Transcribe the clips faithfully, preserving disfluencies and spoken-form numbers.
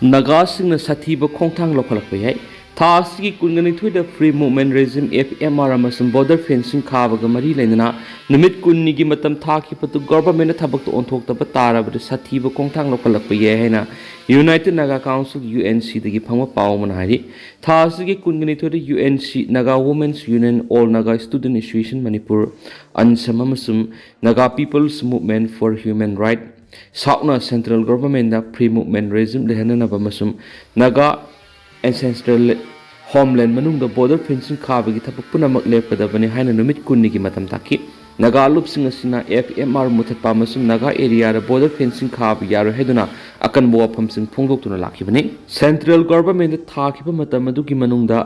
ꯅꯥꯒꯥꯁꯤꯡꯅ ꯁꯥꯊꯤꯕ ꯈꯣꯡꯊꯥꯡ ꯂꯧꯈꯠꯂꯛꯄ ꯌꯥꯏ꯫ ꯊꯥ ꯑꯁꯤꯒꯤ ꯀꯨꯟꯒ ꯅꯤꯊꯣꯏꯗ Free Movement Regime, F M R, ꯑꯃꯁꯨꯡ border fencing ꯈꯥꯕꯒ ꯃꯔꯤ ꯂꯩꯅꯅ ꯅꯨꯃꯤꯠ ꯀꯨꯟꯅꯤꯒꯤ ꯃꯇꯝ ꯊꯥꯈꯤꯕꯗꯨ government ꯅ ꯊꯕꯛꯇ ꯑꯣꯟꯊꯣꯛꯇꯕ ꯇꯥꯔꯕꯗꯤ ꯁꯥꯊꯤꯕ ꯈꯣꯡꯊꯥꯡ ꯂꯧꯈꯠꯂꯛꯄ ꯌꯥꯏ ꯍꯥꯏꯅ United Naga Council, U N C, ꯗꯒꯤ ꯐꯪꯕ ꯄꯥꯎ ꯑꯃꯅ ꯍꯥꯏꯔꯤ꯫ ꯊꯥ ꯑꯁꯤꯒꯤ ꯀꯨꯟꯒ ꯅꯤꯊꯣꯏꯗ U N C, Naga Women's Union, All Naga Student Association Manipur, ANSAM, ꯑꯃꯁꯨꯡ Naga People's Movement for Human Right, SAWC ꯅ central government ꯗ Free Movement Regime ꯂꯩꯍꯟꯅꯅꯕ ꯑꯃꯁꯨꯡ Naga Ancestral Homeland ꯃꯅꯨꯡꯗ border fencing ꯈꯥꯕꯒꯤ ꯊꯕꯛ ꯄꯨꯝꯅꯃꯛ ꯂꯦꯞꯀꯗꯕꯅꯤ ꯍꯥꯏꯅ ꯅꯨꯃꯤꯠ ꯀꯨꯟꯅꯤꯒꯤ ꯃꯇꯝ ꯊꯥꯈꯤ꯫ ꯅꯥꯒꯥ ꯂꯨꯞꯁꯤꯡ ꯑꯁꯤꯅ F M R ꯃꯨꯊꯠꯄ ꯑꯃꯁꯨꯡ ꯅꯥꯒꯥ area ꯗ border fencing ꯈꯥꯕ ꯌꯥꯔꯣꯏ ꯍꯥꯏꯗꯨꯅ ꯑꯀꯟꯕ ꯋꯥꯐꯝꯁꯤꯡ ꯐꯣꯡꯗꯣꯛꯇꯨꯅ ꯂꯥꯛꯈꯤꯕꯅꯤ꯫ Central government ꯗ ꯊꯥꯈꯤꯕ ꯃꯇꯝ ꯑꯗꯨꯒꯤ ꯃꯅꯨꯡꯗ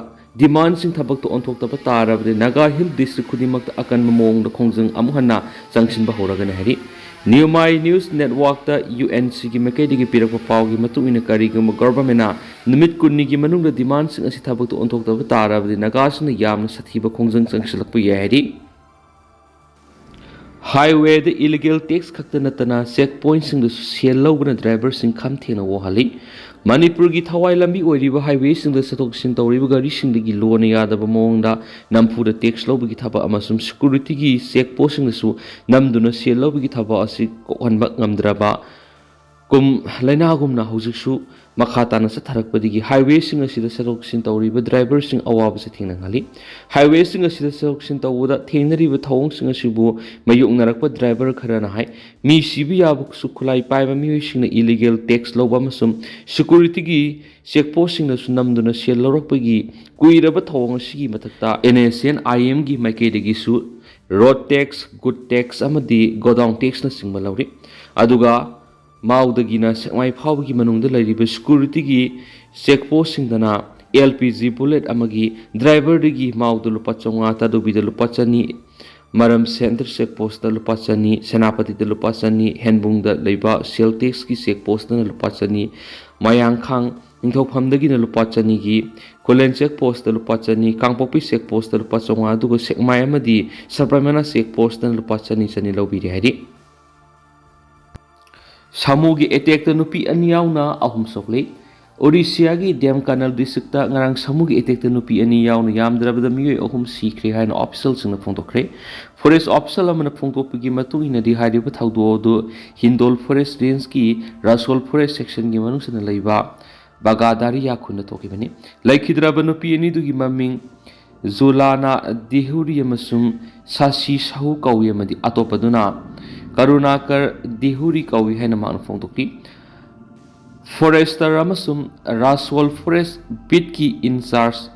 demand ꯁꯤꯡ ꯊꯕꯛꯇ ꯑꯣꯟꯊꯣꯛꯇꯕ ꯇꯥꯔꯕꯗꯤ ꯅꯥꯒꯥ Hill District ꯈꯨꯗꯤꯡꯃꯛꯇ ꯑꯀꯟꯕ ꯃꯑꯣꯡꯗ ꯈꯣꯡꯖꯪ ꯑꯃꯨꯛ ꯍꯟꯅ ꯆꯪꯁꯤꯟꯕ ꯍꯧꯔꯒꯅꯤ ꯍꯥꯏꯔꯤ꯫ Neomai News Network ꯇ U N C ꯒꯤ ꯃꯥꯏꯀꯩꯗꯒꯤ ꯄꯤꯔꯛꯄ ꯄꯥꯎꯒꯤ ꯃꯇꯨꯡ ꯏꯟꯅ, ꯀꯔꯤꯒꯨꯝꯕ government ꯅ ꯅꯨꯃꯤꯠ ꯀꯨꯟꯅꯤꯒꯤ ꯃꯅꯨꯡꯗ demand ꯁꯤꯡ ꯑꯁꯤ ꯊꯕꯛꯇ ꯑꯣꯟꯊꯣꯛꯇꯕ ꯇꯥꯔꯕꯗꯤ ꯅꯥꯒꯥꯁꯤꯡꯅ ꯌꯥꯝꯅ ꯁꯥꯊꯤꯕ ꯈꯣꯡꯖꯪ ꯆꯪꯁꯤꯜꯂꯛꯄ ꯌꯥꯏ ꯍꯥꯏꯔꯤ꯫ Highway ꯗ illegal tax ꯈꯛꯇ ꯅꯠꯇꯅ check point ꯁꯤꯡꯗꯁꯨ ꯁꯦꯜ ꯂꯧꯕꯅ driver ꯁꯤꯡ ꯈꯝ ꯊꯦꯡꯅ ꯋꯥꯍꯜꯂꯤ꯫ ꯃꯅꯤꯄꯨꯔꯒꯤ ꯊꯋꯥꯏ ꯂꯝꯕꯤ ꯑꯣꯏꯔꯤꯕ highway ꯁꯤꯡꯗ ꯆꯠꯊꯣꯛ ꯆꯠꯁꯤꯟ ꯇꯧꯔꯤꯕ ꯒꯥꯔꯤꯁꯤꯡꯗꯒꯤ ꯂꯣꯟꯅ ꯌꯥꯗꯕ ꯃꯑꯣꯡꯗ ꯅꯝꯐꯨꯗ tax ꯂꯧꯕꯒꯤ ꯊꯕꯛ ꯑꯃꯁꯨꯡ security ꯒꯤ check post ꯁꯤꯡꯗꯁꯨ ꯅꯝꯗꯨꯅ ꯁꯦꯜ ꯂꯧꯕꯒꯤ ꯊꯕꯛ ꯑꯁꯤ ꯀꯣꯛꯍꯟꯕ ꯉꯝꯗ꯭ꯔꯕ ꯀꯨꯝ ꯂꯥꯏꯅꯥꯒꯨꯝꯅ ꯍꯧꯖꯤꯛꯁꯨ ꯃꯈꯥ ꯇꯥꯅ ꯆꯠꯊꯔꯛꯄꯗꯒꯤ highway ꯁꯤꯡ ꯑꯁꯤꯗ ꯆꯠꯊꯣꯛ ꯆꯠꯁꯤꯟ ꯇꯧꯔꯤꯕ driver ꯁꯤꯡ ꯑꯋꯥꯕꯁꯤ ꯊꯦꯡꯅꯍꯜꯂꯤ꯫ Highway ꯁꯤꯡ ꯑꯁꯤꯗ ꯆꯠꯊꯣꯛ ꯆꯠꯁꯤꯟ ꯇꯧꯕꯗ ꯊꯦꯡꯅꯔꯤꯕ ꯊꯧꯑꯣꯡꯁꯤꯡ ꯑꯁꯤꯕꯨ ꯃꯥꯌꯣꯛꯅꯔꯛꯄ driver ꯈꯔꯅ ꯍꯥꯏ, ꯃꯤ ꯁꯤꯕ ꯌꯥꯕꯁꯨ ꯈꯨꯠꯂꯥꯏ ꯄꯥꯏꯕ ꯃꯤꯑꯣꯏꯁꯤꯡꯅ illegal tax ꯂꯧꯕ ꯑꯃꯁꯨꯡ security ꯒꯤ check post ꯁꯤꯡꯗꯁꯨ ꯅꯝꯗꯨꯅ ꯁꯦꯜ ꯂꯧꯔꯛꯄꯒꯤ ꯀꯨꯏꯔꯕ ꯊꯧꯑꯣꯡ ꯑꯁꯤꯒꯤ ꯃꯊꯛꯇ N S N I M ꯒꯤ ꯃꯥꯏꯀꯩꯗꯒꯤꯁꯨ road tax, good tax ꯑꯃꯗꯤ godown tax ꯅꯆꯤꯡꯕ ꯂꯧꯔꯤ꯫ ꯑꯗꯨꯒ ꯃꯥꯎꯗꯒꯤꯅ ꯁꯦꯛꯃꯥꯏ ꯐꯥꯎꯕꯒꯤ ꯃꯅꯨꯡꯗ ꯂꯩꯔꯤꯕ security ꯒꯤ check post ꯁꯤꯡꯗꯅ L P G bullet ꯑꯃꯒꯤ driver ꯗꯒꯤ ꯃꯥꯎꯗ ꯂꯨꯄꯥ ꯆꯥꯝꯃꯉꯥ, ꯇꯥꯗꯨꯕꯤꯗ ꯂꯨꯄꯥ ꯆꯅꯤ, ꯃꯔꯝ central check post ꯇ ꯂꯨꯄꯥ ꯆꯅꯤ, ꯁꯦꯅꯥꯄꯇꯤꯗ ꯂꯨꯄꯥ ꯆꯅꯤ, ꯍꯦꯟꯕꯨꯡꯗ ꯂꯩꯕ sale tax ꯀꯤ check post ꯇꯅ ꯂꯨꯄꯥ ꯆꯅꯤ, ꯃꯌꯥꯡꯈꯥꯡ ꯅꯤꯡꯊꯧꯐꯝꯗꯒꯤꯅ ꯂꯨꯄꯥ ꯆꯅꯤꯒꯤ, ꯈꯨꯂꯦꯟ check post ꯇ ꯂꯨꯄꯥ ꯆꯅꯤ, ꯀꯥꯡꯄꯣꯛꯄꯤ check post ꯇ ꯂꯨꯄꯥ ꯆꯥꯝꯃꯉꯥ, ꯑꯗꯨꯒ ꯁꯦꯛꯃꯥꯏ ꯑꯃꯗꯤ ꯁꯕ꯭ꯔꯃꯅꯥ check post ꯇꯅ ꯂꯨꯄꯥ ꯆꯅꯤ ꯆꯅꯤ ꯂꯧꯕꯤꯔꯦ ꯍꯥꯏꯔꯤ꯫ ꯁꯥꯃꯨꯒꯤ attack ꯇ ꯅꯨꯄꯤ ꯑꯅꯤ ꯌꯥꯎꯅ ꯑꯍꯨꯝ ꯁꯣꯛꯂꯤ꯫ ꯑꯣꯔꯤꯁꯤꯌꯥꯒꯤ ꯙꯦꯝꯀꯥꯅꯥꯜ ꯗꯤꯁꯇ꯭ꯔꯤꯛꯇ ꯉꯔꯥꯡ ꯁꯥꯃꯨꯒꯤ ꯑꯦꯇꯦꯛꯇ ꯅꯨꯄꯤ ꯑꯅꯤ ꯌꯥꯎꯅ ꯌꯥꯝꯗ꯭ꯔꯕꯗ ꯃꯤꯑꯣꯏ ꯑꯍꯨꯝ ꯁꯤꯈ꯭ꯔꯦ ꯍꯥꯏꯅ ꯑꯣꯐꯤꯁꯤꯌꯦꯜꯁꯤꯡꯅ ꯐꯣꯡꯗꯣꯛꯈ꯭ꯔꯦ꯫ ꯐꯣꯔꯦꯁ꯭ꯠ ꯑꯣꯐꯤꯁꯤꯌꯦꯜ ꯑꯃꯅ ꯐꯣꯡꯗꯣꯛꯄꯒꯤ ꯃꯇꯨꯡ ꯏꯟꯅꯗꯤ, ꯍꯥꯏꯔꯤꯕ ꯊꯧꯗꯣꯛ ꯑꯗꯨ ꯍꯤꯟꯗꯣꯜ ꯐꯣꯔꯦꯁ꯭ꯠ ꯔꯦꯟꯖꯀꯤ ꯔꯥꯁꯣꯜ ꯐꯣꯔꯦꯁ꯭ꯠ ꯁꯦꯛꯁꯟꯒꯤ ꯃꯅꯨꯡꯗ ꯂꯩꯕ ꯕꯒꯥꯗꯥꯔꯤꯌꯥ ꯈꯨꯟꯗ ꯊꯣꯛꯈꯤꯕꯅꯤ꯫ ꯂꯩꯈꯤꯗ꯭ꯔꯕ ꯅꯨꯄꯤ ꯑꯅꯤꯗꯨꯒꯤ ꯃꯃꯤꯡ ꯖꯨꯂꯥꯅꯥ ꯗꯦꯍꯨꯔꯤ ꯑꯃꯁꯨꯡ ꯁꯥꯁꯤ ꯁꯥꯍꯨ ꯀꯧꯏ ꯑꯃꯗꯤ ꯑꯇꯣꯞꯄꯗꯨꯅ ꯀꯔꯨꯅꯥꯀꯔ ꯗꯦꯍꯨꯔꯤ ꯀꯧꯏ ꯍꯥꯏꯅ ꯃꯍꯥꯛꯅ ꯐꯣꯡꯗꯣꯛꯈꯤ꯫ ꯐꯣꯔꯦꯁ꯭ꯇꯔ ꯑꯃꯁꯨꯡ ꯔꯥꯁꯋꯥꯜ ꯐꯣꯔꯦꯁ꯭ꯠ ꯕꯤꯠꯀꯤ ꯏꯟꯆꯥꯔꯖ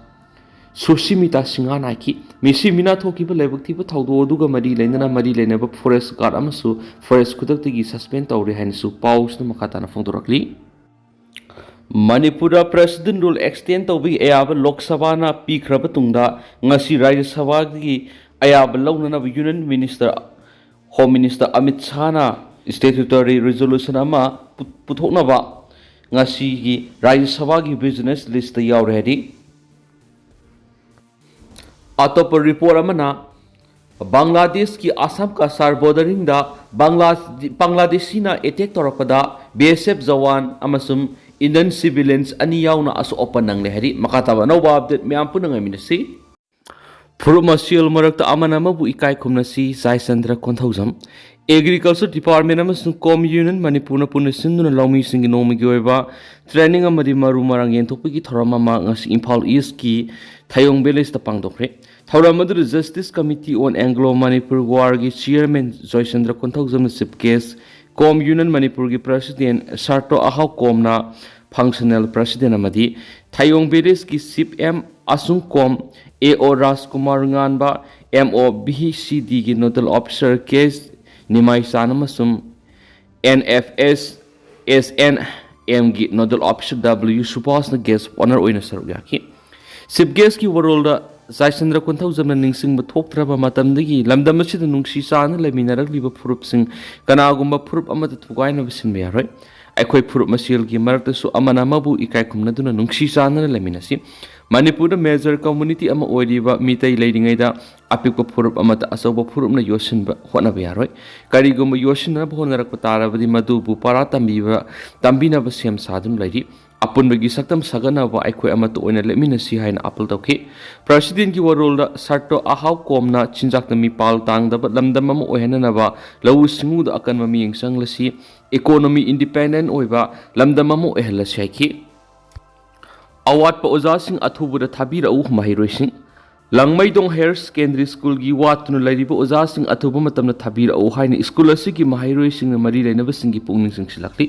ꯁꯨꯁꯤꯃꯤꯇꯥ ꯁꯤꯡꯍꯅ ꯍꯥꯏꯈꯤ, ꯃꯤꯁꯤ ꯃꯤꯅꯥ ꯊꯣꯛꯈꯤꯕ ꯂꯥꯏꯕꯛ ꯊꯤꯕ ꯊꯧꯗꯣꯛ ꯑꯗꯨꯒ ꯃꯔꯤ ꯂꯩꯅꯅ ꯃꯔꯤ ꯂꯩꯅꯕ ꯐꯣꯔꯦꯁ꯭ꯠ ꯒꯥꯔꯗ ꯑꯃꯁꯨ ꯐꯣꯔꯦꯁ꯭ꯠ ꯈꯨꯗꯛꯇꯒꯤ ꯁꯁꯄꯦꯟ ꯇꯧꯔꯦ ꯍꯥꯏꯅꯁꯨ ꯄꯥꯎꯁꯤꯅ ꯃꯈꯥ ꯇꯥꯅ ꯐꯣꯡꯗꯣꯔꯛꯂꯤ꯫ ꯃꯅꯤꯄꯨꯔꯗ ꯄ꯭ꯔꯦꯁꯤꯗꯦꯟꯠ ꯔꯨꯜ ꯑꯦꯛꯁꯇꯦꯟ ꯇꯧꯕꯒꯤ ꯑꯌꯥꯕ ꯂꯣꯛ ꯁꯚꯥꯅ ꯄꯤꯈ꯭ꯔꯕ ꯇꯨꯡꯗ, ꯉꯁꯤ ꯔꯥꯖ꯭ꯌ ꯁꯚꯥꯒꯤ ꯑꯌꯥꯕ ꯂꯧꯅꯅꯕ union minister, home minister Amit ꯁꯥꯍꯅ ꯁ꯭ꯇꯦꯇ꯭ꯌꯨꯇꯔꯤ ꯔꯤꯖꯣꯂꯨꯁꯟ ꯑꯃ ꯄꯨ-, ꯄꯨꯊꯣꯛꯅꯕ ꯉꯁꯤꯒꯤ ꯔꯥꯖ꯭ꯌ ꯁꯚꯥꯒꯤ ꯕꯤꯖꯤꯅꯦꯁ ꯂꯤꯁꯇ ꯌꯥꯎꯔꯦ ꯍꯥꯏꯔꯤ꯫ ꯑꯇꯣꯞꯄ ꯔꯤꯄꯣꯔꯠ ꯑꯃꯅ, ꯕꯪꯒ꯭ꯂꯥꯗꯦꯁꯀꯤ ꯑꯁꯥꯝ ꯀꯁꯥꯔ ꯕꯣꯔꯗꯔꯤꯡꯗ ꯕꯪꯒ꯭ꯂꯥ-, ꯕꯪꯒ꯭ꯂꯥꯗꯦꯁꯤꯅ ꯑꯦꯇꯦꯛ ꯇꯧꯔꯛꯄꯗ ꯕꯤ ꯑꯦꯁ ꯑꯦꯐ ꯖꯋꯥꯟ ꯑꯃꯁꯨꯡ ꯏꯟꯗꯤꯌꯟ ꯁꯤꯚꯤꯂꯤꯌꯟꯁ ꯑꯅꯤ ꯌꯥꯎꯅ ꯑꯁꯣꯛ ꯑꯄꯟ ꯅꯪꯂꯦ ꯍꯥꯏꯔꯤ꯫ ꯃꯈꯥ ꯇꯥꯕ ꯑꯅꯧꯕ ꯑꯞꯗꯦꯠ ꯃꯌꯥꯝ ꯄꯨꯟꯅ ꯉꯥꯏꯃꯤꯟꯅꯁꯤ꯫ ꯐꯨꯔꯨꯞ ꯃꯁꯦꯜ ꯃꯔꯛꯇ ꯑꯃꯅ ꯑꯃꯕꯨ ꯏꯀꯥꯏ ꯈꯨꯝꯅꯁꯤ, ꯖꯥꯏꯆꯟꯗ꯭ꯔ ꯀꯣꯟꯊꯧꯖꯝ꯫ ꯑꯦꯒ꯭ꯔꯤꯀꯜꯆꯔ ꯗꯤꯄꯥꯔꯠꯃꯦꯟ ꯑꯃꯁꯨꯡ ꯀꯣꯝ ꯌꯨꯅꯤꯌꯟ ꯃꯅꯤꯄꯨꯔꯅ ꯄꯨꯟꯅ ꯁꯤꯟꯗꯨꯅ ꯂꯧꯃꯤꯁꯤꯡꯒꯤ ꯅꯣꯡꯃꯒꯤ ꯑꯣꯏꯕ ꯇ꯭ꯔꯦꯅꯤꯡ ꯑꯃꯗꯤ ꯃꯔꯨ ꯃꯔꯥꯡ ꯌꯦꯟꯊꯣꯛꯄꯒꯤ ꯊꯧꯔꯝ ꯑꯃ ꯉꯁꯤ ꯏꯝꯐꯥꯜ ꯏꯁꯀꯤ ꯊꯌꯣꯡ ꯚꯤꯂꯦꯖꯇ ꯄꯥꯡꯊꯣꯛꯈ꯭ꯔꯦ꯫ ꯊꯧꯔꯝ ꯑꯗꯨꯗ justice committee on Anglo Manipur ꯋꯥꯔꯒꯤ ꯆꯤꯌꯔꯃꯦꯟ ꯖꯣꯏꯆꯟꯗ꯭ꯔ ꯀꯣꯟꯊꯧꯖꯝꯅ ꯆꯤꯐ ꯒꯦꯁ, ꯀꯣꯝ ꯌꯨꯅꯤꯌꯟ ꯃꯅꯤꯄꯨꯔꯒꯤ ꯄ꯭ꯔꯦꯁꯤꯗꯦꯟ ꯁꯥꯔꯇꯣ ꯑꯍꯥꯎ ꯀꯣꯝꯅ ꯐꯪꯁꯅꯦꯜ ꯄ꯭ꯔꯦꯁꯤꯗꯦꯟ ꯑꯃꯗꯤ ꯊꯌꯣꯡ ꯚꯤꯂꯦꯖꯀꯤ ꯆꯤꯐ ꯑꯦꯝ ꯑꯁꯨꯡ ꯀꯣꯝ, ꯑꯦ ꯑꯣ ꯔꯥꯖꯀꯨꯃꯥꯔ ꯉꯥꯟꯕ, M O V C ꯗꯤꯒꯤ nodal officer ꯀꯦ ꯑꯦꯁ ꯅꯤꯃꯥꯏꯆꯥꯟ ꯑꯃꯁꯨꯡ N F S S N ꯑꯦꯝꯒꯤ ꯅꯣꯗꯜ ꯑꯣꯐꯤꯁꯥꯔ ꯗꯕ꯭ꯂꯤꯌꯨ ꯁꯨꯕꯥꯁꯅ ꯒꯦꯁ ꯑꯣꯐ ꯑꯣꯅꯔ ꯑꯣꯏꯅ ꯁꯔꯨꯛ ꯌꯥꯈꯤ꯫ ꯆꯤꯐ ꯒꯦꯁꯀꯤ ꯋꯥꯔꯣꯜꯗ ꯖꯥꯏꯆꯟꯗ꯭ꯔ ꯀꯣꯟꯊꯧꯖꯝꯅ ꯅꯤꯡꯁꯤꯡꯕ ꯊꯣꯛꯇ꯭ꯔꯕ ꯃꯇꯝꯗꯒꯤ ꯂꯝꯗꯝ ꯑꯁꯤꯗ ꯅꯨꯡꯁꯤ ꯆꯥꯟꯅ ꯂꯩꯃꯤꯟꯅꯔꯛꯂꯤꯕ ꯐꯨꯔꯨꯞꯁꯤꯡ ꯀꯅꯥꯒꯨꯝꯕ ꯐꯨꯔꯨꯞ ꯑꯃꯠꯇ ꯊꯨꯒꯥꯏꯅꯕ ꯁꯤꯟꯕ ꯌꯥꯔꯣꯏ꯫ ꯑꯩꯈꯣꯏ ꯐꯨꯔꯨꯞ ꯃꯁꯦꯜꯒꯤ ꯃꯔꯛꯇꯁꯨ ꯑꯃꯅ ꯑꯃꯕꯨ ꯏꯀꯥꯏ ꯈꯨꯝꯅꯗꯨꯅ ꯅꯨꯡꯁꯤ ꯆꯥꯟꯅꯅ ꯂꯩꯃꯤꯟꯅꯁꯤ꯫ ꯃꯅꯤꯄꯨꯔꯗ major community ꯑꯃ ꯑꯣꯏꯔꯤꯕ ꯃꯤꯇꯩ ꯂꯩꯔꯤꯉꯩꯗ ꯑꯄꯤꯛꯄ ꯐꯨꯔꯨꯞ ꯑꯃꯠꯇ ꯑꯆꯧꯕ ꯐꯨꯔꯨꯞꯅ ꯌꯣꯠꯁꯤꯟꯕ ꯍꯣꯠꯅꯕ ꯌꯥꯔꯣꯏ꯫ ꯀꯔꯤꯒꯨꯝꯕ ꯌꯣꯠꯁꯤꯟꯅꯕ ꯍꯣꯠꯅꯔꯛꯄ ꯇꯥꯔꯕꯗꯤ ꯃꯗꯨꯕꯨ ꯄꯔꯥ ꯇꯝꯕꯤꯕ, ꯇꯝꯕꯤꯅꯕ ꯁꯦꯝ ꯁꯥꯗꯨꯅ ꯂꯩꯔꯤ꯫ ꯑꯄꯨꯟꯕꯒꯤ ꯁꯛꯇꯝ ꯁꯥꯒꯠꯅꯕ ꯑꯩꯈꯣꯏ ꯑꯃꯠꯇ ꯑꯣꯏꯅ ꯂꯦꯞꯃꯤꯟꯅꯁꯤ ꯍꯥꯏꯅ ꯑꯥꯄꯤꯜ ꯇꯧꯈꯤ꯫ Presidentꯀꯤ ꯋꯥꯔꯣꯜꯗ ꯁꯥꯇ꯭ꯔ ꯑꯍꯥꯎ ꯀꯣꯝꯅ ꯆꯤꯟꯖꯥꯛꯇ ꯃꯤꯄꯥꯜ ꯇꯥꯡꯗꯕ ꯂꯝꯗꯝ ꯑꯃ ꯑꯣꯏꯍꯟꯅꯅꯕ ꯂꯧꯎ ꯁꯤꯡꯎꯗ ꯑꯀꯟꯕ ꯃꯤꯠꯌꯦꯡ ꯆꯪꯂꯁꯤ, economy independent ꯑꯣꯏꯕ ꯂꯝꯗꯝ ꯑꯃ ꯑꯣꯏꯍꯜꯂꯁꯤ ꯍꯥꯏꯈꯤ꯫ ꯑꯋꯥꯠꯄ ꯑꯣꯖꯥꯁꯤꯡ ꯑꯊꯨꯕꯗ ꯊꯥꯕꯤꯔꯛꯎ ꯃꯍꯩꯔꯣꯏꯁꯤꯡ꯫ ꯂꯥꯡꯃꯩꯗꯣꯡ Higher Secondary Schoolꯒꯤ ꯋꯥꯠꯇꯨꯅ ꯂꯩꯔꯤꯕ ꯑꯣꯖꯥꯁꯤꯡ ꯑꯊꯨꯕ ꯃꯇꯝꯗ ꯊꯥꯕꯤꯔꯛꯎ ꯍꯥꯏꯅ school ꯑꯁꯤꯒꯤ ꯃꯍꯩꯔꯣꯏꯁꯤꯡꯅ ꯃꯔꯤ ꯂꯩꯅꯕꯁꯤꯡꯒꯤ ꯄꯨꯛꯅꯤꯡ ꯆꯤꯡꯁꯤꯜꯂꯛꯂꯤ꯫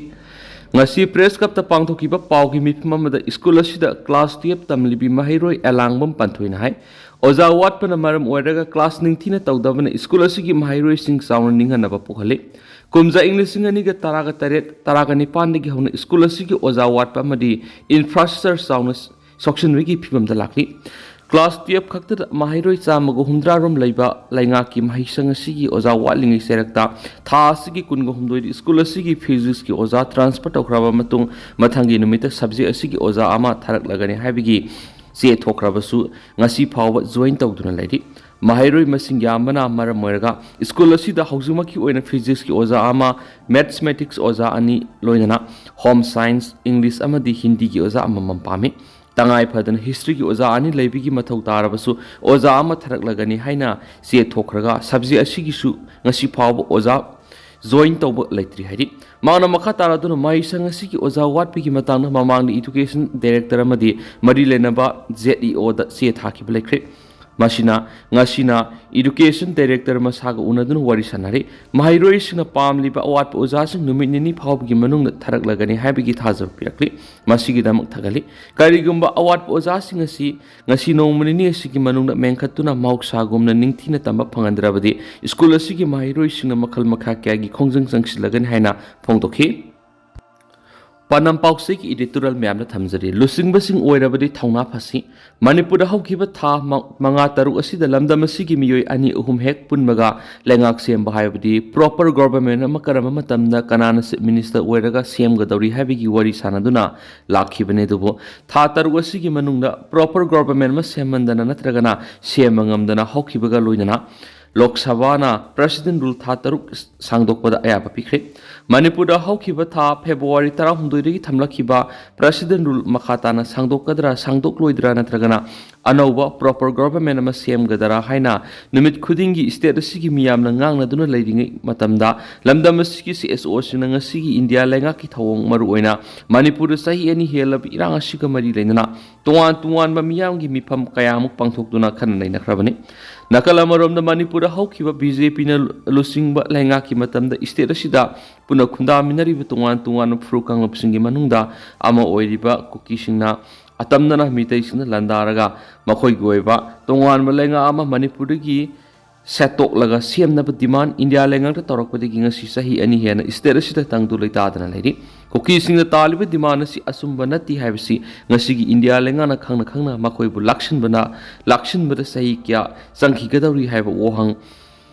ꯉꯁꯤ press clubꯇ ꯄꯥꯡꯊꯣꯛꯈꯤꯕ ꯄꯥꯎꯒꯤ ꯃꯤꯐꯝ ꯑꯃꯗ school ꯑꯁꯤꯗ class twelve ꯇꯝꯂꯤꯕꯤ ꯃꯍꯩꯔꯣꯏ ꯑꯦꯂꯥꯡꯕꯝ ꯄꯟꯊꯣꯏꯅ ꯍꯥꯏ, ꯑꯣꯖꯥ ꯋꯥꯠꯄꯅ ꯃꯔꯝ ꯑꯣꯏꯔꯒ class ꯅꯤꯡꯊꯤꯅ ꯇꯧꯗꯕꯅ school ꯑꯁꯤꯒꯤ ꯃꯍꯩꯔꯣꯏꯁꯤꯡ ꯆꯥꯎꯅ ꯅꯤꯡꯍꯟꯅꯕ ꯄꯣꯛꯍꯜꯂꯤ꯫ ꯀꯨꯝꯖꯥ ꯏꯪ ꯂꯤꯁꯤꯡ ꯑꯅꯤꯒ ꯇꯔꯥꯒ ꯇꯔꯦꯠ, ꯇꯔꯥꯒ ꯅꯤꯄꯥꯟꯗꯒꯤ ꯍꯧꯅ school ꯑꯁꯤꯒꯤ ꯑꯣꯖꯥ ꯋꯥꯠꯄ ꯑꯃꯗꯤ infrastructure ꯆꯥꯎꯅ ꯁꯣꯛꯆꯤꯟꯕꯒꯤ ꯐꯤꯕꯝꯗ ꯂꯥꯛꯂꯤ꯫ Class twelve ꯈꯛꯇꯗ ꯃꯍꯩꯔꯣꯏ ꯆꯥꯝꯃꯒ ꯍꯨꯝꯗ꯭ꯔꯥ ꯔꯣꯝ ꯂꯩꯕ ꯂꯩꯉꯥꯛꯀꯤ ꯃꯍꯩꯁꯪ ꯑꯁꯤꯒꯤ ꯑꯣꯖꯥ ꯋꯥꯠꯂꯤꯉꯩ ꯆꯩꯔꯛꯇ ꯊꯥ ꯑꯁꯤꯒꯤ ꯀꯨꯟꯒ ꯍꯨꯝꯗꯣꯏꯗ school ꯑꯁꯤꯒꯤ Physicsꯀꯤ ꯑꯣꯖꯥ transfer ꯇꯧꯈ꯭ꯔꯕ ꯃꯇꯨꯡ ꯃꯊꯪꯒꯤ ꯅꯨꯃꯤꯠꯇ subject ꯑꯁꯤꯒꯤ ꯑꯣꯖꯥ ꯑꯃ ꯊꯥꯔꯛꯂꯒꯅꯤ ꯍꯥꯏꯕꯒꯤ ꯆꯦ ꯊꯣꯛꯈ꯭ꯔꯕꯁꯨ ꯉꯁꯤ ꯐꯥꯎꯕ join ꯇꯧꯗꯨꯅ ꯂꯩꯔꯤ꯫ ꯃꯍꯩꯔꯣꯏ ꯃꯁꯤꯡ ꯌꯥꯝꯕꯅ ꯃꯔꯝ ꯑꯣꯏꯔꯒ school ꯑꯁꯤꯗ ꯍꯧꯖꯤꯛꯃꯛꯀꯤ ꯑꯣꯏꯅ Physicsꯀꯤ ꯑꯣꯖꯥ ꯑꯃ, Mathematics ꯑꯣꯖꯥ ꯑꯅꯤ, ꯂꯣꯏꯅꯅ Home Science, English ꯑꯃꯗꯤ Hindiꯒꯤ ꯑꯣꯖꯥ ꯑꯃꯃꯝ ꯄꯥꯝꯃꯤ꯫ ꯇꯉꯥꯏ ꯐꯗꯅ Historyꯒꯤ ꯑꯣꯖꯥ ꯑꯅꯤ ꯂꯩꯕꯒꯤ ꯃꯊꯧ ꯇꯥꯔꯕꯁꯨ ꯑꯣꯖꯥ ꯑꯃ ꯊꯥꯔꯛꯂꯒꯅꯤ ꯍꯥꯏꯅ ꯆꯦ ꯊꯣꯛꯈ꯭ꯔꯒ subject ꯑꯁꯤꯒꯤꯁꯨ ꯉꯁꯤ ꯐꯥꯎꯕ ꯑꯣꯖꯥ join ꯇꯧꯕ ꯂꯩꯇ꯭ꯔꯤ ꯍꯥꯏꯔꯤ꯫ ꯃꯍꯥꯛꯅ ꯃꯈꯥ ꯇꯥꯔꯗꯨꯅ ꯃꯍꯩꯁꯪ ꯑꯁꯤꯒꯤ ꯑꯣꯖꯥ ꯋꯥꯠꯄꯒꯤ ꯃꯇꯥꯡꯗ ꯃꯃꯥꯡꯗ Education Director ꯑꯃꯗꯤ ꯃꯔꯤ ꯂꯩꯅꯕ ZEOꯗ ꯆꯦ ꯊꯥꯈꯤꯕ ꯂꯩꯈ꯭ꯔꯦ꯫ ꯃꯁꯤꯅ ꯉꯁꯤꯅ Education Director ꯃꯁꯥꯒ ꯎꯅꯗꯨꯅ ꯋꯥꯔꯤ ꯁꯥꯟꯅꯔꯤ꯫ ꯃꯍꯩꯔꯣꯏꯁꯤꯡꯅ ꯄꯥꯝꯂꯤꯕ ꯑꯋꯥꯠꯄ ꯑꯣꯖꯥꯁꯤꯡ ꯅꯨꯃꯤꯠ ꯅꯤꯅꯤ ꯐꯥꯎꯕꯒꯤ ꯃꯅꯨꯡꯗ ꯊꯥꯔꯛꯂꯒꯅꯤ ꯍꯥꯏꯕꯒꯤ ꯊꯥꯖꯕ ꯄꯤꯔꯛꯂꯤ꯫ ꯃꯁꯤꯒꯤꯗꯃꯛ ꯊꯥꯒꯠꯂꯤ꯫ ꯀꯔꯤꯒꯨꯝꯕ ꯑꯋꯥꯠꯄ ꯑꯣꯖꯥꯁꯤꯡ ꯑꯁꯤ ꯉꯁꯤ ꯅꯣꯡꯃ ꯅꯤꯅꯤ ꯑꯁꯤꯒꯤ ꯃꯅꯨꯡꯗ ꯃꯦꯟꯈꯠꯇꯨꯅ ꯃꯍꯧꯁꯥꯒꯨꯝꯅ ꯅꯤꯡꯊꯤꯅ ꯇꯝꯕ ꯐꯪꯍꯟꯗ꯭ꯔꯕꯗꯤ school ꯑꯁꯤꯒꯤ ꯃꯍꯩꯔꯣꯏꯁꯤꯡꯅ ꯃꯈꯜ ꯃꯈꯥ ꯀꯌꯥꯒꯤ ꯈꯣꯡꯖꯪ ꯆꯪꯁꯤꯜꯂꯒꯅꯤ ꯍꯥꯏꯅ ꯐꯣꯡꯗꯣꯛꯈꯤ꯫ ꯄꯥꯟꯅꯝ ꯄꯥꯎꯆꯦꯒꯤ editorial ꯃꯌꯥꯝꯗ ꯊꯝꯖꯔꯤ꯫ ꯂꯨꯆꯤꯡꯕꯁꯤꯡ ꯑꯣꯏꯔꯕꯗꯤ ꯊꯧꯅꯥ ꯐꯁꯤ꯫ ꯃꯅꯤꯄꯨꯔꯗ ꯍꯧꯈꯤꯕ ꯊꯥ ꯃ-, ꯃꯉꯥ ꯇꯔꯨꯛ ꯑꯁꯤꯗ ꯂꯝꯗꯝ ꯑꯁꯤꯒꯤ ꯃꯤꯑꯣꯏ ꯑꯅꯤ ꯑꯍꯨꯝ ꯍꯦꯛ ꯄꯨꯟꯕꯒ ꯂꯩꯉꯥꯛ ꯁꯦꯝꯕ ꯍꯥꯏꯕꯗꯤ proper government ꯑꯃ ꯀꯔꯝꯕ ꯃꯇꯝꯗ ꯀꯅꯥꯅ chief minister ꯑꯣꯏꯔꯒ ꯁꯦꯝꯒꯗꯧꯔꯤ ꯍꯥꯏꯕꯒꯤ ꯋꯥꯔꯤ ꯁꯥꯟꯅꯗꯨꯅ ꯂꯥꯛꯈꯤꯕꯅꯤ꯫ ꯑꯗꯨꯕꯨ ꯊꯥ ꯇꯔꯨꯛ ꯑꯁꯤꯒꯤ ꯃꯅꯨꯡꯗ proper government ꯑꯃ ꯁꯦꯝꯃꯟꯗꯅ ꯅꯠꯇ꯭ꯔꯒꯅ ꯁꯦꯝꯕ ꯉꯝꯗꯅ ꯍꯧꯈꯤꯕꯒ ꯂꯣꯏꯅꯅ ꯂꯣꯛ ꯁꯚꯥꯅ President Rule ꯊꯥ ꯇꯔꯨꯛ ꯁꯥꯡꯗꯣꯛꯄꯗ ꯑꯌꯥꯕ ꯄꯤꯈ꯭ꯔꯦ꯫ ꯃꯅꯤꯄꯨꯔꯗ ꯍꯧꯈꯤꯕ ꯊꯥ February ꯇꯔꯥꯍꯨꯝꯗꯣꯏꯗꯒꯤ ꯊꯝꯂꯛꯈꯤꯕ President Rule ꯃꯈꯥ ꯇꯥꯅ ꯁꯥꯡꯗꯣꯛꯀꯗ꯭ꯔꯥ, ꯁꯥꯡꯗꯣꯛꯂꯣꯏꯗ꯭ꯔꯥ, ꯅꯠꯇ꯭ꯔꯒꯅ ꯑꯅꯧꯕ proper government ꯑꯃ ꯁꯦꯝꯒꯗꯔꯥ ꯍꯥꯏꯅ ꯅꯨꯃꯤꯠ ꯈꯨꯗꯤꯡꯒꯤ state ꯑꯁꯤꯒꯤ ꯃꯤꯌꯥꯝꯅ ꯉꯥꯡꯅꯗꯨꯅ ꯂꯩꯔꯤꯉꯩ ꯃꯇꯝꯗ, ꯂꯝꯗꯝ ꯑꯁꯤꯒꯤ CSOꯁꯤꯡꯅ ꯉꯁꯤꯒꯤ ꯏꯟꯗꯤꯌꯥ ꯂꯩꯉꯥꯛꯀꯤ ꯊꯧꯑꯣꯡ, ꯃꯔꯨꯑꯣꯏꯅ ꯃꯅꯤꯄꯨꯔꯗ ꯆꯍꯤ ꯑꯅꯤ ꯍꯦꯜꯂꯕ ꯏꯔꯥꯡ ꯑꯁꯤꯒ ꯃꯔꯤ ꯂꯩꯅꯅ ꯇꯣꯉꯥꯟ ꯇꯣꯉꯥꯟꯕ ꯃꯤꯌꯥꯝꯒꯤ ꯃꯤꯐꯝ ꯀꯌꯥꯃꯨꯛ ꯄꯥꯡꯊꯣꯛꯇꯨꯅ ꯈꯟꯅ ꯅꯩꯅꯈ꯭ꯔꯕꯅꯤ꯫ ꯅꯥꯀꯜ ꯑꯃꯔꯣꯝꯗ, ꯃꯅꯤꯄꯨꯔꯗ ꯍꯧꯈꯤꯕ BJPꯅ ꯂꯨꯆꯤꯡꯕ ꯂꯩꯉꯥꯛꯀꯤ ꯃꯇꯝꯗ state ꯑꯁꯤꯗ ꯄꯨꯟꯅ ꯈꯨꯟꯗꯥꯃꯤꯟꯅꯔꯤꯕ ꯇꯣꯉꯥꯟ ꯇꯣꯉꯥꯟꯕ ꯐꯨꯔꯨꯞ ꯀꯥꯡꯂꯨꯞꯁꯤꯡꯒꯤ ꯃꯅꯨꯡꯗ ꯑꯃ ꯑꯣꯏꯔꯤꯕ ꯀꯨꯀꯤꯁꯤꯡꯅ ꯑꯇꯝꯅꯅ ꯃꯤꯇꯩꯁꯤꯡꯅ ꯂꯥꯟꯗꯥꯔꯒ ꯃꯈꯣꯏꯒꯤ ꯑꯣꯏꯕ ꯇꯣꯉꯥꯟꯕ ꯂꯩꯉꯥꯛ ꯑꯃ ꯃꯅꯤꯄꯨꯔꯗꯒꯤ ꯁꯦꯠꯇꯣꯛꯂꯒ ꯁꯦꯝꯅꯕ demand ꯏꯟꯗꯤꯌꯥ ꯂꯩꯉꯥꯛꯇ ꯇꯧꯔꯛꯄꯗꯒꯤ ꯉꯁꯤ ꯆꯍꯤ ꯑꯅꯤ ꯍꯦꯟꯅ state ꯑꯁꯤꯗ ꯇꯪꯗꯨ ꯂꯩꯇꯥꯗꯅ ꯂꯩꯔꯤ꯫ ꯀꯨꯀꯤꯁꯤꯡꯅ ꯇꯥꯜꯂꯤꯕ demand ꯑꯁꯤ ꯑꯆꯨꯝꯕ ꯅꯠꯇꯦ ꯍꯥꯏꯕꯁꯤ ꯉꯁꯤꯒꯤ ꯏꯟꯗꯤꯌꯥ ꯂꯩꯉꯥꯛꯅ ꯈꯪꯅ ꯈꯪꯅ ꯃꯈꯣꯏꯕꯨ ꯂꯥꯛꯁꯤꯟꯕꯅ, ꯂꯥꯛꯁꯤꯟꯕꯗ ꯆꯍꯤ ꯀꯌꯥ ꯆꯪꯈꯤꯒꯗꯧꯔꯤ ꯍꯥꯏꯕ ꯋꯥꯍꯪ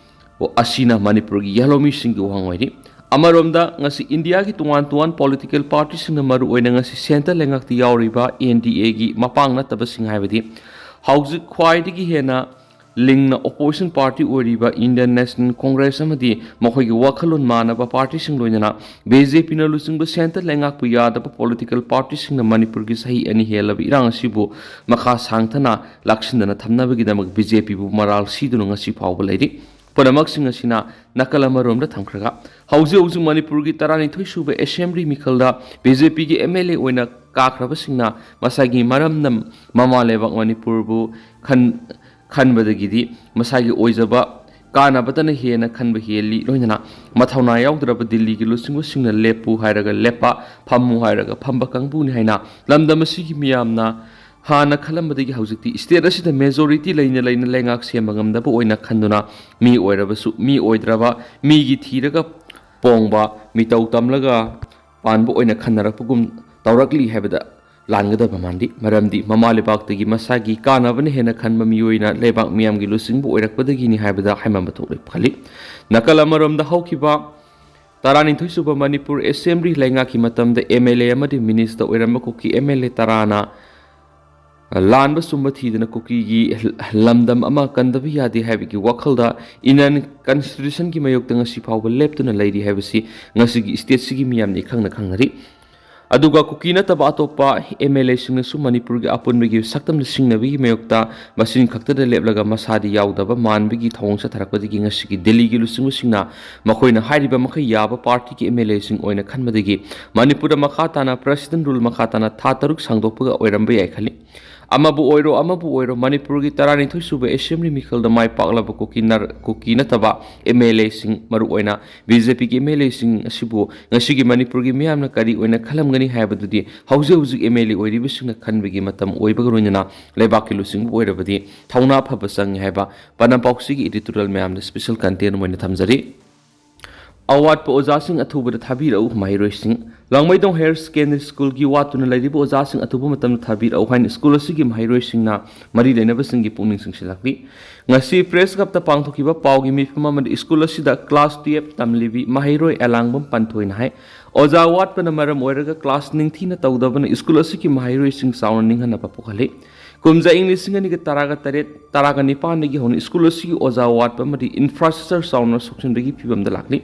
ꯑꯁꯤꯅ ꯃꯅꯤꯄꯨꯔꯒꯤ ꯌꯦꯜꯍꯧꯃꯤꯁꯤꯡꯒꯤ ꯋꯥꯍꯪ ꯑꯣꯏꯔꯤ꯫ ꯑꯃꯔꯣꯝꯗ, ꯉꯁꯤ ꯏꯟꯗꯤꯌꯥꯒꯤ ꯇꯣꯉꯥꯟ ꯇꯣꯉꯥꯟ political partyꯁꯤꯡꯅ, ꯃꯔꯨꯑꯣꯏꯅ ꯉꯁꯤ centre ꯂꯩꯉꯥꯛꯇ ꯌꯥꯎꯔꯤꯕ NDAꯒꯤ ꯃꯄꯥꯡ ꯅꯠꯇꯕꯁꯤꯡ, ꯍꯥꯏꯕꯗꯤ ꯍꯧꯖꯤꯛ ꯈ꯭ꯋꯥꯏꯗꯒꯤ ꯍꯦꯟꯅ ꯂꯤꯡꯅ opposition party ꯑꯣꯏꯔꯤꯕ Indian National Congress ꯑꯃꯗꯤ ꯃꯈꯣꯏꯒꯤ ꯋꯥꯈꯜꯂꯣꯟ ꯃꯥꯟꯅꯕ partyꯁꯤꯡ, ꯂꯣꯏꯅꯅ BJPꯅ ꯂꯨꯆꯤꯡꯕ centre ꯂꯩꯉꯥꯛꯄꯨ ꯌꯥꯗꯕ political partyꯁꯤꯡꯅ ꯃꯅꯤꯄꯨꯔꯒꯤ ꯆꯍꯤ ꯑꯅꯤ ꯍꯦꯜꯂꯕ ꯏꯔꯥꯡ ꯑꯁꯤꯕꯨ ꯃꯈꯥ ꯁꯥꯡꯊꯅ ꯂꯥꯛꯁꯤꯟꯗꯅ ꯊꯝꯅꯕꯒꯤꯗꯃꯛ BJPꯕꯨ ꯃꯔꯥꯜ ꯁꯤꯗꯨꯅ ꯉꯁꯤ ꯐꯥꯎꯕ ꯂꯩꯔꯤ꯫ ꯄꯨꯝꯅꯃꯛꯁꯤꯡ ꯑꯁꯤꯅ ꯅꯥꯀꯜ ꯑꯃꯔꯣꯝꯗ ꯊꯝꯈ꯭ꯔꯒ, ꯍꯧꯖꯤꯛ ꯍꯧꯖꯤꯛ ꯃꯅꯤꯄꯨꯔꯒꯤ ꯇꯔꯥꯅꯤꯊꯣꯏ ꯁꯨꯕ assembly ꯃꯤꯈꯜꯗ BJPꯒꯤ MLA ꯑꯣꯏꯅ ꯀꯥꯈ꯭ꯔꯕꯁꯤꯡꯅ ꯃꯁꯥꯒꯤ ꯃꯔꯝꯗꯝ, ꯃꯃꯥ ꯂꯩꯕꯥꯛ ꯃꯅꯤꯄꯨꯔꯕꯨ ꯈꯟ-, ꯈꯟꯕꯗꯒꯤꯗꯤ ꯃꯁꯥꯒꯤ ꯑꯣꯏꯖꯕ ꯀꯥꯟꯅꯕꯇꯅ ꯍꯦꯟꯅ ꯈꯟꯕ ꯍꯦꯜꯂꯤ꯫ ꯂꯣꯏꯅꯅ ꯃꯊꯧꯅꯥ ꯌꯥꯎꯗ꯭ꯔꯕ ꯗꯤꯜꯂꯤꯒꯤ ꯂꯨꯆꯤꯡꯕꯁꯤꯡꯅ ꯂꯦꯞꯄꯨ ꯍꯥꯏꯔꯒ ꯂꯦꯞꯄ, ꯐꯝꯃꯨ ꯍꯥꯏꯔꯒ ꯐꯝꯕ ꯀꯥꯡꯕꯨꯅꯤ ꯍꯥꯏꯅ ꯂꯝꯗꯝ ꯑꯁꯤꯒꯤ ꯃꯤꯌꯥꯝꯅ ꯍꯥꯟꯅ ꯈꯜꯂꯝꯕꯗꯒꯤ ꯍꯧꯖꯤꯛꯇꯤ state ꯑꯁꯤꯗ majority ꯂꯩꯅ ꯂꯩꯅ ꯂꯩꯉꯥꯛ ꯁꯦꯝꯕ ꯉꯝꯗꯕ ꯑꯣꯏꯅ ꯈꯟꯗꯨꯅ, ꯃꯤ ꯑꯣꯏꯔꯕꯁꯨ ꯃꯤ ꯑꯣꯏꯗ꯭ꯔꯕ, ꯃꯤꯒꯤ ꯊꯤꯔꯒ ꯄꯣꯡꯕ, ꯃꯤꯇꯧ ꯇꯝꯂꯒ ꯄꯥꯟꯕ ꯑꯣꯏꯅ ꯈꯟꯅꯔꯛꯄꯒꯨꯝ ꯇꯧꯔꯛꯂꯤ ꯍꯥꯏꯕꯗ ꯂꯥꯟꯒꯗꯕ ꯃꯥꯟꯗꯦ꯫ ꯃꯔꯝꯗꯤ ꯃꯃꯥ ꯂꯩꯕꯥꯛꯇꯒꯤ ꯃꯁꯥꯒꯤ ꯀꯥꯟꯅꯕꯅ ꯍꯦꯟꯅ ꯈꯟꯕ ꯃꯤꯑꯣꯏꯅ ꯂꯩꯕꯥꯛ ꯃꯤꯌꯥꯝꯒꯤ ꯂꯨꯆꯤꯡꯕ ꯑꯣꯏꯔꯛꯄꯗꯒꯤꯅꯤ ꯍꯥꯏꯕꯗ ꯍꯥꯏꯃꯟꯕ ꯊꯣꯛꯂꯣꯏ ꯈꯜꯂꯤ꯫ ꯅꯥꯀꯜ ꯑꯃꯔꯣꯝꯗ ꯍꯧꯈꯤꯕ ꯇꯔꯥꯅꯤꯊꯣꯏ ꯁꯨꯕ ꯃꯅꯤꯄꯨꯔ ꯑꯦꯁꯦꯝꯕ꯭ꯂꯤ ꯂꯩꯉꯥꯛꯀꯤ ꯃꯇꯝꯗ ꯑꯦꯝ ꯑꯦꯜ ꯑꯦ ꯑꯃꯗꯤ ꯃꯤꯅꯤꯁꯇꯔ ꯑꯣꯏꯔꯝꯕ ꯀꯨꯀꯤ ꯑꯦꯝ ꯑꯦꯜ ꯑꯦ ꯇꯔꯥꯅ ꯂꯥꯟꯕ ꯆꯨꯝꯕ ꯊꯤꯗꯅ ꯀꯨꯀꯤꯒꯤ ꯂꯝꯗꯝ ꯑꯃ ꯀꯟꯗꯕ ꯌꯥꯗꯦ ꯍꯥꯏꯕꯒꯤ ꯋꯥꯈꯜꯗ ꯏꯟꯗꯤꯌꯟ ꯀꯟꯁꯇꯤꯇ꯭ꯌꯨꯁꯟꯒꯤ ꯃꯥꯌꯣꯛꯇ ꯉꯁꯤ ꯐꯥꯎꯕ ꯂꯦꯞꯇꯨꯅ ꯂꯩꯔꯤ ꯍꯥꯏꯕꯁꯤ ꯉꯁꯤꯒꯤ ꯁ꯭ꯇꯦꯠꯁꯤꯒꯤ ꯃꯤꯌꯥꯝꯅ ꯏꯈꯪꯅ ꯈꯪꯅꯔꯤ꯫ ꯑꯗꯨꯒ ꯀꯨꯀꯤ ꯅꯠꯇꯕ ꯑꯇꯣꯞꯄ ꯑꯦꯝ ꯑꯦꯜ ꯑꯦꯁꯤꯡꯅꯁꯨ ꯃꯅꯤꯄꯨꯔꯒꯤ ꯑꯄꯨꯟꯕꯒꯤ ꯁꯛꯇꯝꯗ ꯁꯤꯡꯅꯕꯒꯤ ꯃꯥꯌꯣꯛꯇ ꯃꯆꯤꯟ ꯈꯛꯇꯗ ꯂꯦꯞꯂꯒ ꯃꯁꯥꯗꯤ ꯌꯥꯎꯗꯕ ꯃꯥꯟꯕꯒꯤ ꯊꯧꯑꯣꯡ ꯆꯠꯊꯔꯛꯄꯗꯒꯤ ꯉꯁꯤꯒꯤ ꯗꯤꯜꯂꯤꯒꯤ ꯂꯨꯆꯤꯡꯕꯁꯤꯡꯅ ꯃꯈꯣꯏꯅ ꯍꯥꯏꯔꯤꯕ ꯃꯈꯩ ꯌꯥꯕ ꯄꯥꯔꯇꯤꯒꯤ ꯑꯦꯝ ꯑꯦꯜ ꯑꯦꯁꯤꯡ ꯑꯣꯏꯅ ꯈꯟꯕꯗꯒꯤ ꯃꯅꯤꯄꯨꯔꯗ ꯃꯈꯥ ꯇꯥꯅ ꯄ꯭ꯔꯦꯁꯤꯗꯦꯟ ꯔꯨꯜ ꯃꯈꯥ ꯇꯥꯅ ꯊꯥ ꯇꯔꯨꯛ ꯁꯥꯡꯗꯣꯛꯄꯒ ꯑꯣꯏꯔꯝꯕ ꯌꯥꯏ ꯈꯜꯂꯤ꯫ ꯑꯃꯕꯨ ꯑꯣꯏꯔꯣ, ꯑꯃꯕꯨ ꯑꯣꯏꯔꯣ, ꯃꯅꯤꯄꯨꯔꯒꯤ ꯇꯔꯥꯅꯤꯊꯣꯏ ꯁꯨꯕ ꯑꯦꯁꯦꯝꯕ꯭ꯂꯤ ꯃꯤꯈꯜꯗ ꯃꯥꯏ ꯄꯥꯛꯂꯕ ꯀꯨꯀꯤ ꯅꯔ-, ꯀꯨꯀꯤ ꯅꯠꯇꯕ ꯑꯦꯝ ꯑꯦꯜ ꯑꯦꯁꯤꯡ, ꯃꯔꯨꯑꯣꯏꯅ ꯕꯤ ꯖꯦ ꯄꯤꯒꯤ ꯑꯦꯝ ꯑꯦꯜ ꯑꯦꯁꯤꯡ ꯑꯁꯤꯕꯨ ꯉꯁꯤꯒꯤ ꯃꯅꯤꯄꯨꯔꯒꯤ ꯃꯤꯌꯥꯝꯅ ꯀꯔꯤ ꯑꯣꯏꯅ ꯈꯜꯂꯝꯒꯅꯤ ꯍꯥꯏꯕꯗꯨꯗꯤ ꯍꯧꯖꯤꯛ ꯍꯧꯖꯤꯛ ꯑꯦꯝ ꯑꯦꯜ ꯑꯦ ꯑꯣꯏꯔꯤꯕꯁꯤꯡꯅ ꯈꯟꯕꯒꯤ ꯃꯇꯝ ꯑꯣꯏꯕꯒ ꯂꯣꯏꯅꯅ ꯂꯩꯕꯥꯛꯀꯤ ꯂꯨꯆꯤꯡꯕ ꯑꯣꯏꯔꯕꯗꯤ ꯊꯧꯅꯥ ꯐꯕ ꯆꯪꯏ ꯍꯥꯏꯕ ꯄꯅꯝ ꯄꯥꯎꯁꯤꯒꯤ ꯏꯗꯤꯇꯣꯔꯤꯌꯦꯜ ꯃꯌꯥꯝꯗ ꯁ꯭ꯄꯦꯁꯦꯜ ꯀꯟꯇꯦꯟ ꯑꯣꯏꯅ ꯊꯝꯖꯔꯤ꯫ ꯑꯋꯥꯠꯄ ꯑꯣꯖꯥꯁꯤꯡ ꯑꯊꯨꯕꯗ ꯊꯥꯕꯤꯔꯛꯎ꯫ ꯃꯍꯩꯔꯣꯏꯁꯤꯡ, ꯂꯥꯡꯃꯩꯗꯣꯡ ꯍꯥꯌꯔ ꯁꯦꯀꯦꯟꯗꯔꯤ ꯁ꯭ꯀꯨꯜꯒꯤ ꯋꯥꯠꯇꯨꯅ ꯂꯩꯔꯤꯕ ꯑꯣꯖꯥꯁꯤꯡ ꯑꯊꯨꯕ ꯃꯇꯝꯗ ꯊꯥꯕꯤꯔꯛꯎ ꯍꯥꯏꯅ ꯁ꯭ꯀꯨꯜ ꯑꯁꯤꯒꯤ ꯃꯍꯩꯔꯣꯏꯁꯤꯡꯅ ꯃꯔꯤ ꯂꯩꯅꯕꯁꯤꯡꯒꯤ ꯄꯨꯛꯅꯤꯡ ꯆꯤꯡꯁꯤꯜꯂꯛꯂꯤ꯫ ꯉꯁꯤ ꯄ꯭ꯔꯦꯁ ꯀ꯭ꯂꯕꯇ ꯄꯥꯡꯊꯣꯛꯈꯤꯕ ꯄꯥꯎꯒꯤ ꯃꯤꯐꯝ ꯑꯃꯗ ꯁ꯭ꯀꯨꯜ ꯑꯁꯤꯗ ꯀ꯭ꯂꯥꯁ ꯇꯨꯌꯦꯜꯐ ꯇꯝꯂꯤꯕꯤ ꯃꯍꯩꯔꯣꯏ ꯑꯦꯂꯥꯡꯕꯝ ꯄꯟꯊꯣꯏꯅ ꯍꯥꯏ, ꯑꯣꯖꯥ ꯋꯥꯠꯄꯅ ꯃꯔꯝ ꯑꯣꯏꯔꯒ ꯀ꯭ꯂꯥꯁ ꯅꯤꯡꯊꯤꯅ ꯇꯧꯗꯕꯅ ꯁ꯭ꯀꯨꯜ ꯑꯁꯤꯒꯤ ꯃꯍꯩꯔꯣꯏꯁꯤꯡ ꯆꯥꯎꯅ ꯅꯤꯡꯍꯟꯅꯕ ꯄꯣꯛꯍꯜꯂꯤ꯫ ꯀꯨꯝꯖꯥ ꯏꯪ ꯂꯤꯁꯤꯡ ꯑꯅꯤꯒ ꯇꯔꯥꯒ ꯇꯔꯦꯠ, ꯇꯔꯥꯒ ꯅꯤꯄꯥꯟꯗꯒꯤ ꯍꯧꯅ ꯁ꯭ꯀꯨꯜ ꯑꯁꯤꯒꯤ ꯑꯣꯖꯥ ꯋꯥꯠꯄ ꯑꯃꯗꯤ ꯏꯟꯐ꯭ꯔꯥꯁ꯭ꯇ꯭ꯔꯛꯆꯔ ꯆꯥꯎꯅ ꯁꯣꯛꯆꯤꯟꯕꯒꯤ ꯐꯤꯕꯝꯗ ꯂꯥꯛꯂꯤ꯫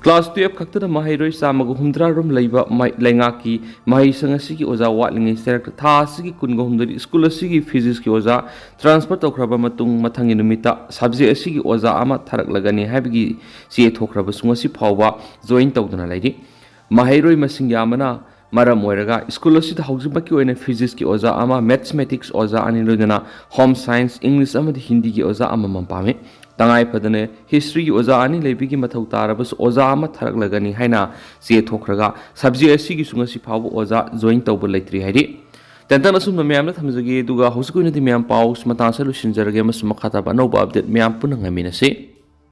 ꯀ꯭ꯂꯥꯁ ꯇꯨꯌꯦꯜꯐ ꯈꯛꯇꯗ ꯃꯍꯩꯔꯣꯏ ꯆꯥꯝꯃꯒ ꯍꯨꯝꯗ꯭ꯔꯥ ꯔꯣꯝ ꯂꯩꯕ ꯃꯩ-, ꯂꯩꯉꯥꯛꯀꯤ ꯃꯍꯩꯁꯪ ꯑꯁꯤꯒꯤ ꯑꯣꯖꯥ ꯋꯥꯠꯂꯤꯉꯩ ꯆꯩꯔꯛꯇ ꯊꯥ ꯑꯁꯤꯒꯤ ꯀꯨꯟꯒ ꯍꯨꯝꯗꯣꯏꯗ ꯁ꯭ꯀꯨꯜ ꯑꯁꯤꯒꯤ ꯐꯤꯖꯤꯛꯁꯀꯤ ꯑꯣꯖꯥ ꯇ꯭ꯔꯥꯟꯁꯐꯔ ꯇꯧꯈ꯭ꯔꯕ ꯃꯇꯨꯡ ꯃꯊꯪꯒꯤ ꯅꯨꯃꯤꯠꯇ ꯁꯕꯖꯦꯛ ꯑꯁꯤꯒꯤ ꯑꯣꯖꯥ ꯑꯃ ꯊꯥꯔꯛꯂꯒꯅꯤ ꯍꯥꯏꯕꯒꯤ ꯆꯦ ꯊꯣꯛꯈ꯭ꯔꯕꯁꯨ ꯉꯁꯤ ꯐꯥꯎꯕ ꯖꯣꯏꯟ ꯇꯧꯗꯨꯅ ꯂꯩꯔꯤ꯫ ꯃꯍꯩꯔꯣꯏ ꯃꯁꯤꯡ ꯌꯥꯝꯕꯅ ꯃꯔꯝ ꯑꯣꯏꯔꯒ ꯁ꯭ꯀꯨꯜ ꯑꯁꯤꯗ ꯍꯧꯖꯤꯛꯃꯛꯀꯤ ꯑꯣꯏꯅ ꯐꯤꯖꯤꯛꯁꯀꯤ ꯑꯣꯖꯥ ꯑꯃ, ꯃꯦꯊꯃꯦꯇꯤꯛꯁ ꯑꯣꯖꯥ ꯑꯅꯤ, ꯂꯣꯏꯅꯅ ꯍꯣꯝ ꯁꯥꯏꯟꯁ, ꯏꯪꯂꯤꯁ ꯑꯃꯗꯤ ꯍꯤꯟꯗꯤꯒꯤ ꯑꯣꯖꯥ ꯑꯃꯃꯝ ꯄꯥꯝꯃꯤ꯫ ꯇꯉꯥꯏ ꯐꯗꯅ ꯍꯤꯁꯇ꯭ꯔꯤꯒꯤ ꯑꯣꯖꯥ ꯑꯅꯤ ꯂꯩꯕꯒꯤ ꯃꯊꯧ ꯇꯥꯔꯕꯁꯨ ꯑꯣꯖꯥ ꯑꯃ ꯊꯥꯔꯛꯂꯒꯅꯤ ꯍꯥꯏꯅ ꯆꯦ ꯊꯣꯛꯈ꯭ꯔꯒ ꯁꯕꯖꯦꯛ ꯑꯁꯤꯒꯤꯁꯨ ꯉꯁꯤ ꯐꯥꯎꯕ ꯑꯣꯖꯥ ꯖꯣꯏꯟ ꯇꯧꯕ ꯂꯩꯇ꯭ꯔꯤ ꯍꯥꯏꯔꯤ꯫ ꯇꯦꯟꯇꯛꯅ ꯑꯁꯨꯝꯅ ꯃꯌꯥꯝꯗ ꯊꯝꯖꯒꯦ, ꯑꯗꯨꯒ ꯍꯧꯖꯤꯛꯀꯤ ꯑꯣꯏꯅꯗꯤ ꯃꯌꯥꯝ ꯄꯥꯎ ꯃꯇꯥꯡ ꯑꯁꯤꯗ ꯂꯣꯏꯁꯤꯟꯖꯔꯒꯦ ꯑꯃꯁꯨꯡ ꯃꯈꯥ ꯇꯥꯕ ꯑꯅꯧꯕ ꯑꯞꯗꯦꯠ ꯃꯌꯥꯝ ꯄꯨꯟꯅ ꯉꯥꯏꯃꯤꯟꯅꯁꯤ꯫